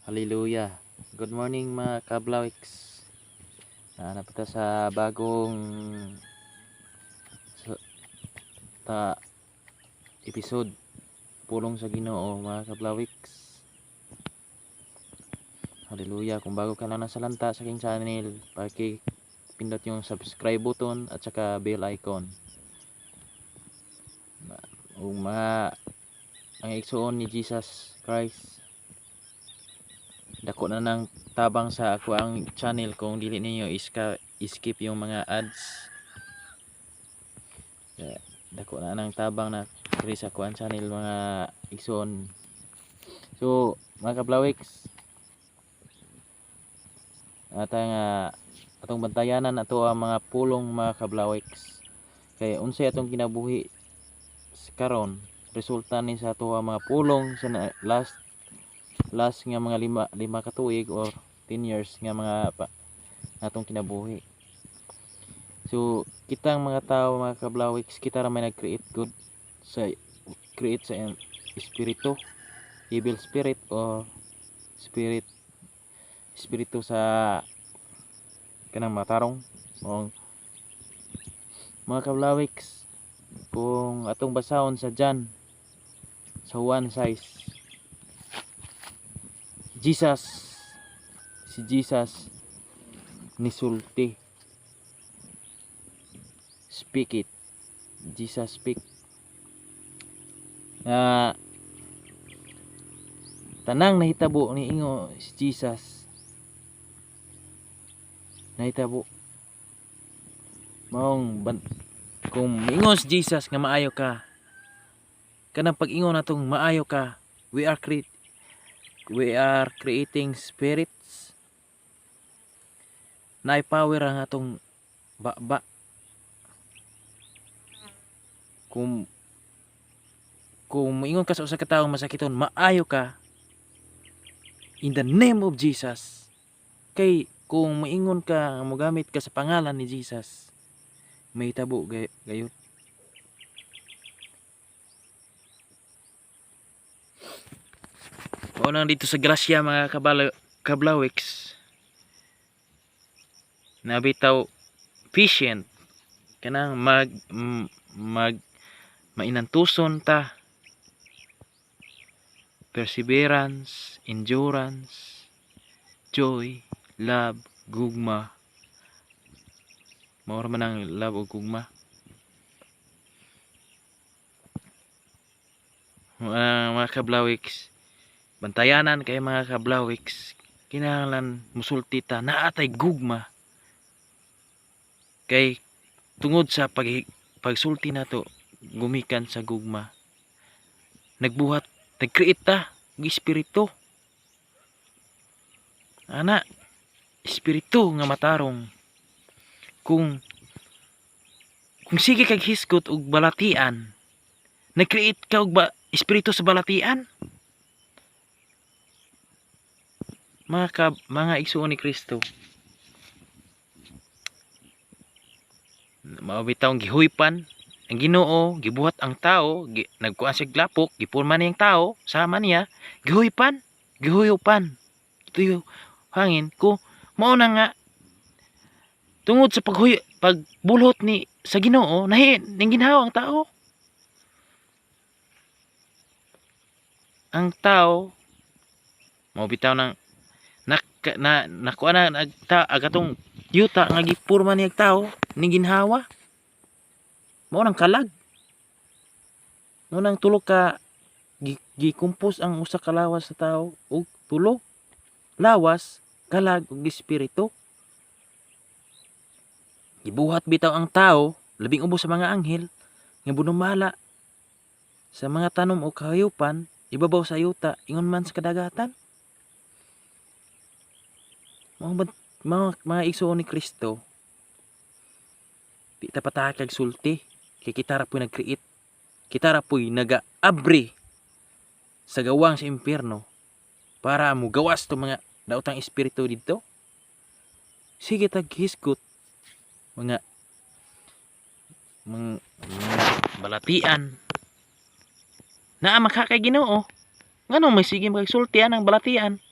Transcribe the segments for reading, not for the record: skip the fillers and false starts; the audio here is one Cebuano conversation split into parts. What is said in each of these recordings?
Hallelujah. Good morning, mga kablawiks. Napunta sa bagong sa, ta episode, pulong sa Ginoo, mga kablawiks. Hallelujah. Kung bago ka lang nasalanta sa aking channel, paki-pindot yung subscribe button at saka bell icon. Ug mga ang igsuon ni Jesus Christ, dako na ng tabang sa ako ang channel kung dili ninyo skip yung mga ads. Kaya, dako na ng tabang na diri sa ako ang channel, mga igsuon. So mga kablawiks, atang atong bantayanan ato ang mga pulong, mga kablawiks, kay unsay atong kinabuhi sa karon, resulta ni sa ato ang mga pulong sa last last nga mga 5 ka tuig or 10 years nga mga pa, atong kinabuhi. So kitang mga tao, mga kablawiks, kita ra may nag-create good sa create sa espiritu, evil spirit o spirit espiritu sa kanang matarong. O mga kablawiks, kung atong basahon sa John, sa 1 size, Jesus, si Jesus nisulti, speak it, Jesus speak nga tanang nahitabo ni ingo si Jesus, nahitabo. Maong kung miingon si Jesus nga maayo ka, kanang pag-ingon natong maayo ka, we are creating spirits na power ang atong baba. Kung moingon ka sa usa ka tawo masakiton, "Maayo ka in the name of Jesus," kay kung moingon ka, mogamit ka sa pangalan ni Jesus, mahitabo gayud. Mao nang dito sa Gracia, mga kablawiks, nabitaw patient, kanang mag mag mainantuson ta, perseverance, endurance, joy, love, gugma. Mao ra man ang love ug gugma. Mga kablawiks, bantayanan kay mga kablawiks, kinahanglan musulti ta naa tay gugma, kay tungod sa pagsulti nato gumikan sa gugma, nagbuhat, nag-create ta og espiritu ana, espiritu nga matarong. Kung sige kag hisgot og balatian, nag-create ka og espiritu sa balatian. Mga igsuon ni Kristo, mao bitawng gihuypan ang Ginoo, gibuhat ang tao, nagkuan siya lapok, gipurma niyang tao sama niya, gihuypan, gihuyupan ito hangin ko. Mao na nga tungod sa pagbulhot ni sa Ginoo, nahi ning ginhawa ang tao. Ang tao mao bitaw nang na nakuha na nagta agatong yuta nga gipurma niya tao ning ginhawa. Mao nang kalag, mao nang tulo ka gikumpos ang usa ka lawas sa tao og tulo: lawas, kalag ug espiritu. Gibuhat bitaw ang tao labing ubos sa mga anghel nga bunumala sa mga tanom o kahayupan ibabaw sa yuta, ingon man sa kadagatan. Mga igsuon ni Kristo, di ta patakag sulti kay kita ra po'y nag-create, kita ra po'y naga-abri sa gawang sa impyerno para mugawas to mga daotang espiritu didto. Sige tag hisgot mga balatian naa maka kay Ginoo, nganong may sige magsulti ang balatian?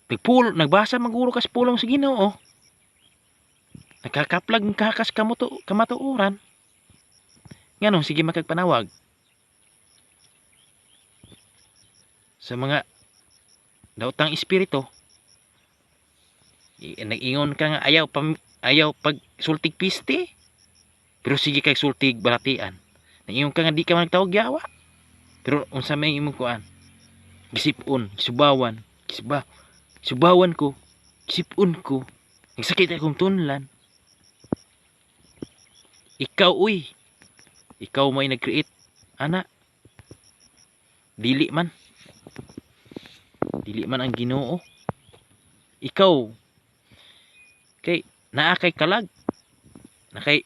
Nagpul nagbasa maguro kas pulong sa Ginoo. Nakakaplag kakas kamuto kamatuoran. Nganong sige makagpanawag sa mga daotang espiritu? Nag-ingon ka nga ayaw ayaw pagsultig piste, pero sige kay sultig balatian. Nag-ingon ka nga di ka man nagtawag yawa, pero unsa may imong kuan? Gisip-on, gisubawan, gisuba, subawan ko, gisip-on ko, nagsakit akong tunlan. Ikaw uy, ikaw may nag-create ana. Dili man. Dili man ang Ginoo. Ikaw kay naa kay kalag, naa kay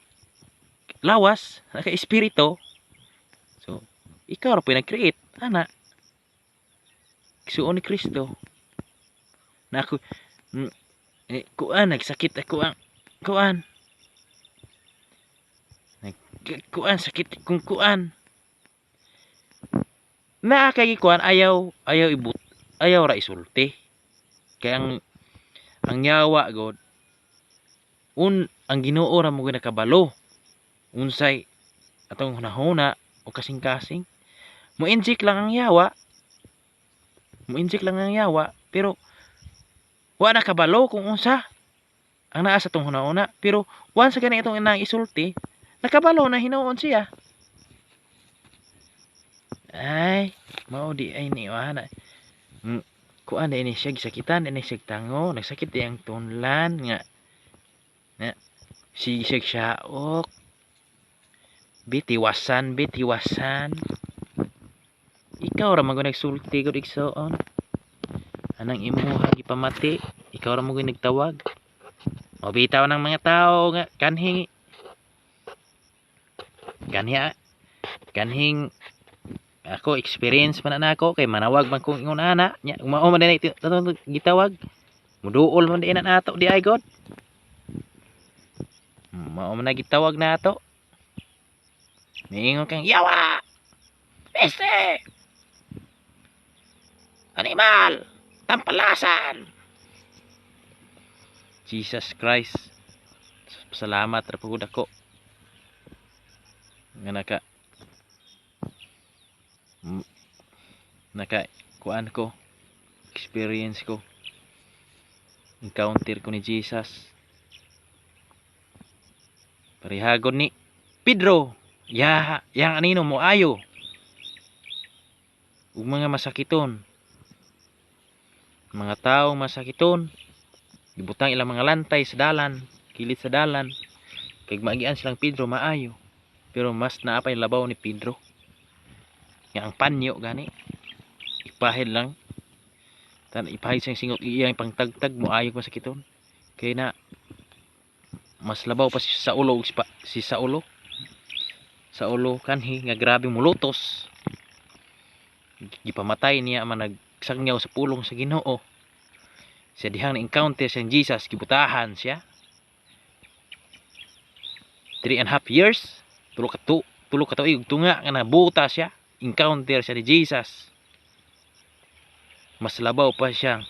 lawas, naa kay espiritu. So, ikaw ra po nag-create ana. Igsuon ni Kristo. Na ako kuan nagsakit ako ang kuan. Nag kuan sakit kung kuan. Naa kay kuan, ayaw ayaw ibut, ayaw ra isulti. Kay ang yawa god un ang Ginoo ra mo nakabalo unsay atong hunahuna o kasing-kasing. Mo-inject lang ang yawa. Mo-inject lang ang yawa, pero wa na kabalo kung unsa ang naa sa atong hunahuna, pero once gani itong inang isulti, nakabalo na hinuon siya. Ay, mao di ay ni ana. Kuan di ni siya gisakitan, di ni siya tango, nagsakit di ang tunlan nga nga sige siya siyaok. Bitiwasan, bitiwasan. Ikaw ra man gud nagsulti gud, igsoon. Anang imuha gipamati, ikaw ra mo gud nagtawag. Mabitaw ng mga tao nga kanhi kanhi kanhing ako experience man na nako kay manawag man kong ingon ana nya mao man dinay gitawag, muduol man di na nato di ay god, mao man na gitawag nato. Niingon kang yawa, peste, animal, tampalasan. Jesus Christ, salamat ra pud ako nga naka kuan ko, experience ko, encounter ko ni Jesus. Parihagon ni Pedro ya yang anino mo ayo ug mga masakiton, mga taong masakiton, gibutang ilang mga lantay sa dalan, kilid sa dalan, kay maagian silang Pedro maayo. Pero mas naa pay labaw ni Pedro nga ang panyo gani ipahid lang tan, ipahid siyang singot, iyang pangtagtag, moayo masakiton. Kay na mas labaw pa si Saulo ug si Saulo, Saulo kanhi nga grabe mulutos, gipamatay niya man nagsangyaw sa pulong sa Ginoo. Siya dihang na-encounter siyang Jesus, gibutahan siya 3.5 years, 3 ka tuig tunga nga nabuta siya. Encounter siya ni Jesus, mas labaw pa siyang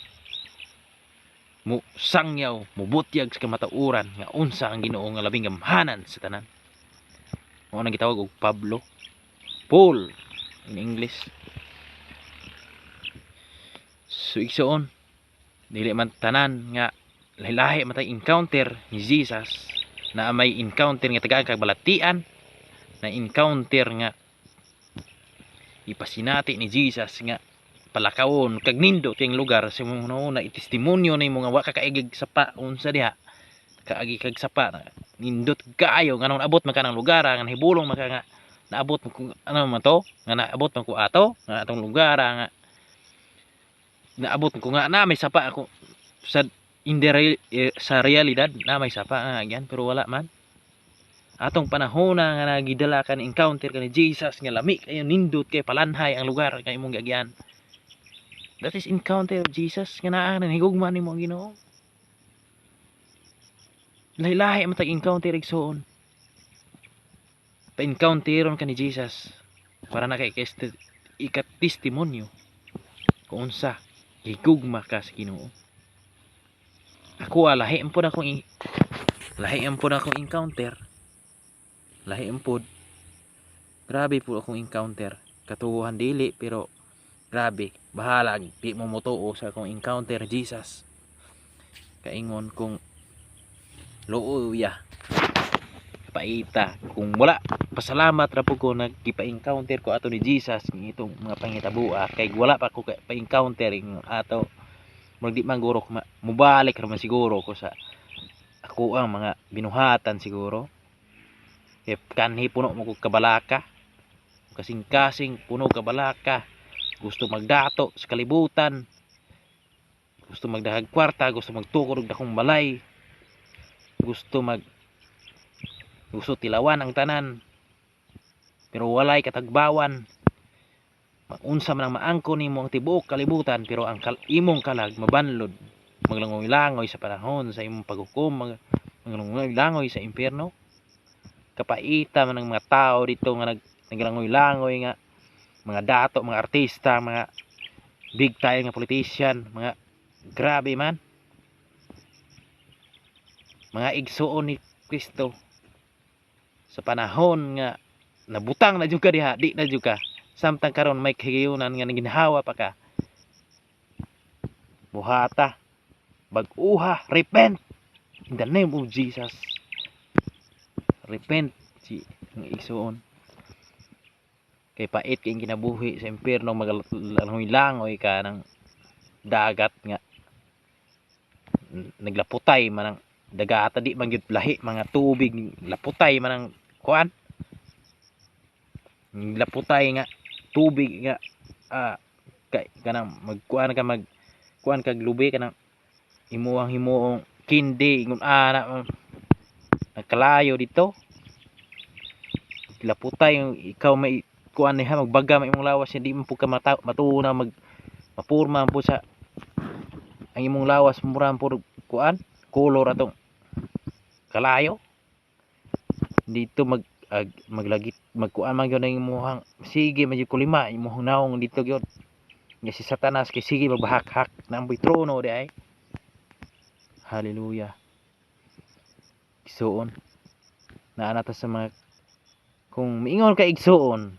mo sangyaw, mubutyag sa kamatuoran nga unsa ang Ginoo nga labing gamhanan sa tanan. Mao nang gitawag og Pablo, Paul in English. So igsoon, dili man tanan nga lahi-lahi man tay encounter ni Jesus, na may encounter nga tagaan kag balatian, na encounter nga ipasinati ni Jesus nga palakawon kag nindot yung lugar sa imong una, itestimonyo nimo nga wa ka kaigig sapa, unsa diha kaagi kag sapa, nindot kaayo nga nung abot man ka ng lugar nga nahibulong man ka nga naabot man ko, ano man to, nga naabot man ko ato nga atong lugar nga naabot ko nga na may sapa ako sa in the real, sa realidad na may sapa nga agyan, pero wala man. Atong panahon na nga nagidala ka ni encounter ka ni Jesus nga lami kayo, nindot kay palanhay ang lugar nga imong giagyan. That is encounter of Jesus nga naa na higugma nimo ang Ginoo. Lahi-lahi man tag encounter, igsoon. Pa-encounteron ka ni Jesus para na kay ika-testimonyo kung unsa higugma ka sa Ginoo. Ako ah, lahi man pud akong encounter. Lahi man pud. Grabe po akong encounter. Katuohan dili, pero grabe, bahala di mo motuo sa akong encounter Jesus. Kaingon kung luoya paita kung wala, pasalamat ra po ko nagkipa-encounter ko ato ni Jesus ng itong mga panghitabua, kay wala pa ko pa-encounter ing ato, murag di man guro ko mubalik ra man siguro ko sa ako ang mga binuhatan siguro, kay kanhi puno mo ko kabalaka, kasing-kasing puno kabalaka, gusto magdato sa kalibutan, gusto magdahag kwarta, gusto magtukod og dakong balay, gusto tilawan ang tanan, pero walay katagbawan. Unsa man ang maangko nimo ang tibuok kalibutan, pero ang imong kalag mabanlod, maglangoy-langoy sa panahon sa imong paghukom, maglangoy-langoy sa impierno. Kapaita man ang mga tao dito nga naglangoy-langoy nga mga dato, mga artista, mga big time nga politician, mga grabe man, mga igsuon ni Kristo. Sa panahon nga nabutang na jud ka diha, di na jud ka, samtang karon may kahigayunan nga naginhawa pa ka, buhata, bag-uha, repent in the name of Jesus. Repent si ang igsuon, kay pait kay kinabuhi sa impierno, maglangoy-langoy ka ng dagat nga naglaputay man ang dagata, di man gyud lahi mga tubig, laputay man ang kuan, laputay nga tubig nga kay kanang magkuan ka, magkuan kag lubi, kanang imuhang himuong kindi, ingon ana nagkalayo dito, laputay. Ikaw may kuan niya, magbaga may imong lawas, hindi man pud ka matuo na mag mapurma po sa ang imong lawas, mura po kuan color atong kalayo dito, maglagit, magkuan man gyud ang imong, sige man gyud kulima imong naong dito gyud nga si Satanas, kay sige magbahak-hak na amboy trono di ay. Hallelujah. Igsuon, naa na ta sa mga, kung miingon ka igsuon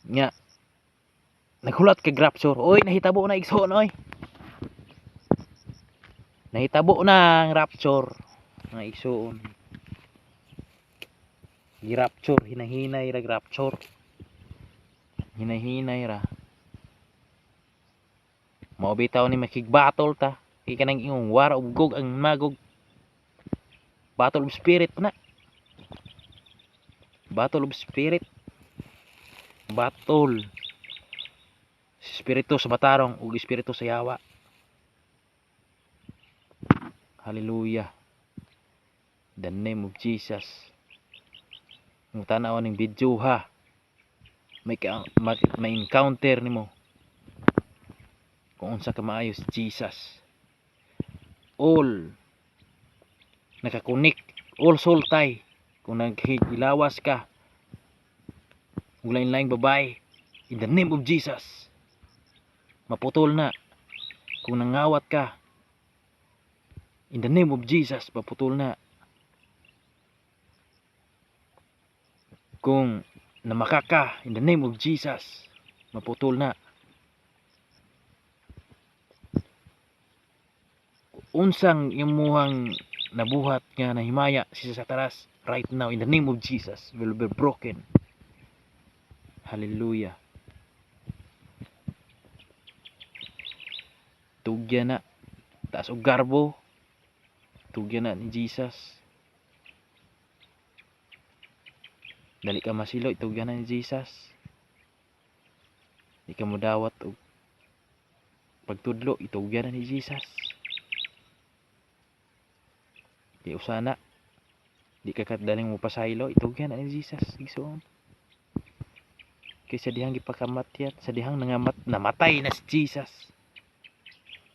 nga naghulat kag rapture, oy, nahitabo na, igsuon, oy, nahitabo na ang rapture, mga igsuon. Gi-rapture, hinahinay ra rapture, hinahinay ra. Mao bitaw ni makigbattle ta, kay kanang ingong war of Gog ang Magog, battle of spirit pa na, battle of spirit, battle espiritu sa matarong ug espiritu sa yawa. Hallelujah, the name of Jesus. Kung tanaw ning video ha, may encounter nimo kung unsa ka maayo si Jesus. All nakakunik, all soul tie. Kung naghilawas ka ug lain-laing babae, in the name of Jesus, maputol na. Kung nangawat ka, in the name of Jesus, maputol na. Kung namakaka, in the name of Jesus, maputol na. Unsang imuhang nabuhat nga nahimaya si Satanas, right now, in the name of Jesus, will be broken. Hallelujah. Tugya na. Taas og garbo. Tugya na ni Jesus. Dali ka masilo, itugyan na ni Jesus. Di ka modawat og pagtudlo, itugyan na ni Jesus. Di usana. Di ka kadaling mo pasaylo, itugyan na ni Jesus. Igsoon. Kay sa dihang gipakamatyan, sa dihang namatay na si Jesus.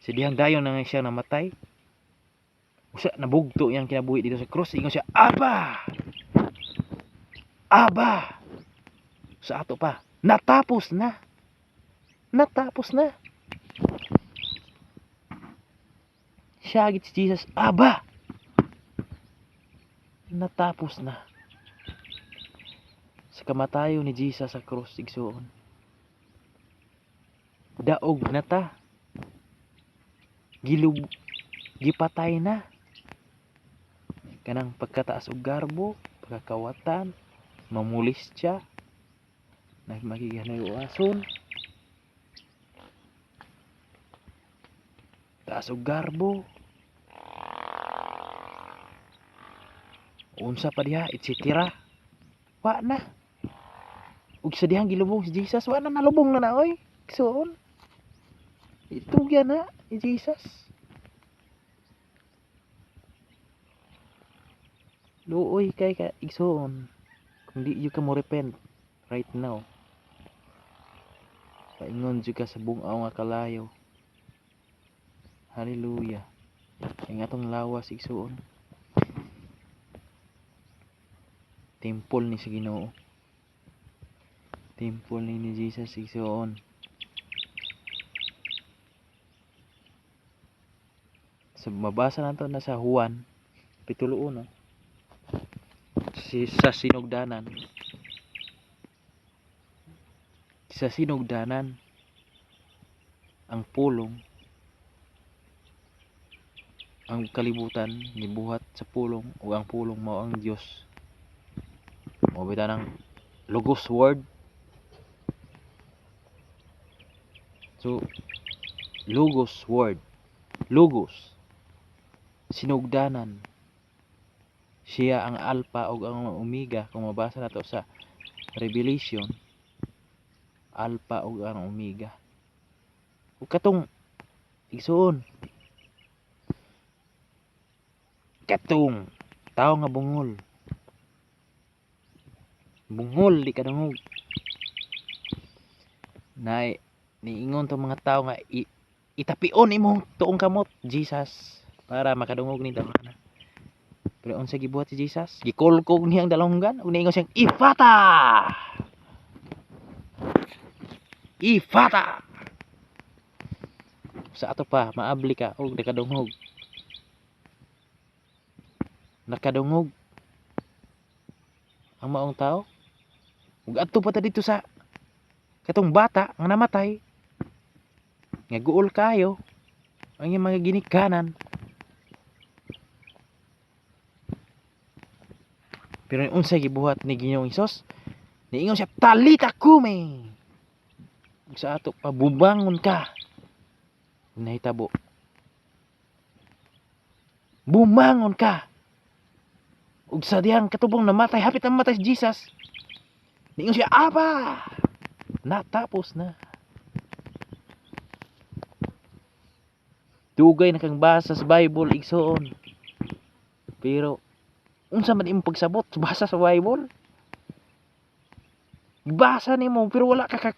Sa dihang dayon na nga siya namatay. Usa nabugto iyang kinabuhi dito sa cross, ingon siya, Aba! Aba! Sa ato pa, natapos na. Natapos na. Siyagit si Jesus, "Aba! Natapos na." Sa kamatayon ni Jesus sa krus, igsuon, daog na ta. Gilub, gipatay na. Kanang pagkataas og garbo, pagkakawatan, mamulis siya, nagmakiganay-uason, taas og garbo, unsa pa diha, etc. Wa na. Ug sa dihang gilubong si Jesus, wa na, nalubong na na oy. Igsuon. Itugyan na ni Jesus. Luoy kay ka, igsuon. Kung di you ka mo repent right now, paingon jud ka sa bungaw nga kalayo. Hallelujah. Ang atong lawas, igsuon, temple ni sa Ginoo. Temple ni Jesus, igsuon. Sa mabasa nato na sa Juan kapitulo 1, si, sa sinugdanan, sa sinugdanan ang pulong, ang kalibutan nibuhat sa pulong ug ang pulong mao ang Dios. Mao bitaw nang Logos word. So Logos word, Logos, sinugdanan, siya ang Alpha ug ang Omega. Kung mabasa nato sa Revelation, Alpha ug ang Omega. Ug katong, igsuon, katong tao nga bungol bungol, di kadungog na niingon tong mga tao nga itapion imong tuong kamot, Jesus, para makadungog ni na. Pero unsa gibuhat si Jesus? Gikulkog niya ang dalonggan ug niingon siyang, "Ifata! Ifata!" Sa ato pa maabli ka og nakadungog, nakadungog ang maong tao. Ug adto pa ta dito sa katong bata nga namatay nga guol kayo ang iyang mga ginikanan. Pero unsay gibuhat ni Ginoong Hesus? Niingon siya, "Talita kumi." Ug sa ato pa, bumangon ka. Nahitabo, bumangon ka. Ug sa dihang katubong namatay, hapit na mamatay si Jesus, niingon siya, "Aba! Natapos na." Dugay na kang basa sa Bible, igsuon, pero unsa man imong pagsabot sa basa sa Bible? Basa nimo pero wala ka.